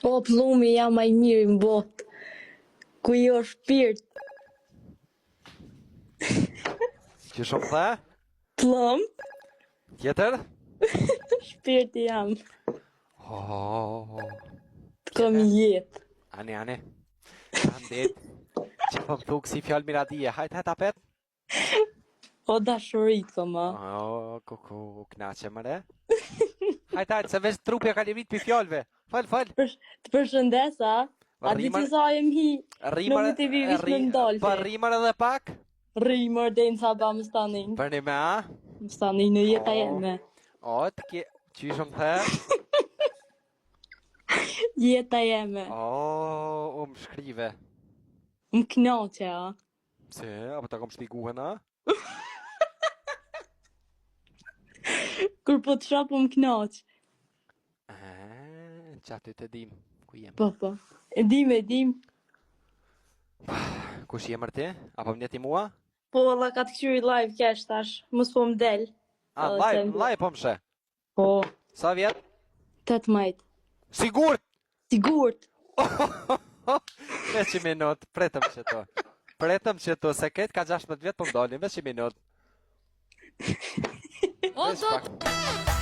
O, Pllumi jam ma i miri në botë. Ku je o shpirt? Qysh më the? Pllum, Tjetër? shpirti jam. Oh, Të kom jetë. ani, ani. Faleminderit. Që po më thu kësi fjalë miradije. Hajt, hajt apet. O dashuri të kom, a. O, ku, ku, u knaqe mëre. Hajt, hajt, se veç trupi e ka limit për fjalëve. Fal, fal. Për, të përshëndes, a? A di Rrimër, që sa jem hi në rrimër, më të vi vish me më pa dalë rrimër edhe pak. Rrimër dhe në sabah më stanin. Për një me a? Më stanin në jeta O, jeme. o, të ke, qysh më the? Jeta jeme. O, u më shkrive. Më knaqe, a? Pse, apo ta kom shpiguhen, a? Kur po të shoh po më knaq. E, që aty të dim, ku jem. Po, po. E dim, e dim. Kush je mër ti? Apo më njeh ti mua? Po, valla ka të këqyri live kesh tash. Mos po më del. A, Edhe live, se më- live po më sheh. Po, Sa vjet? 18. Sigurt! Sigurt. Veç një minut, pretëm që to. Pretëm që to, se këtë ka 16 vjet po më dalin, veç një minut. O Veç zot, pak.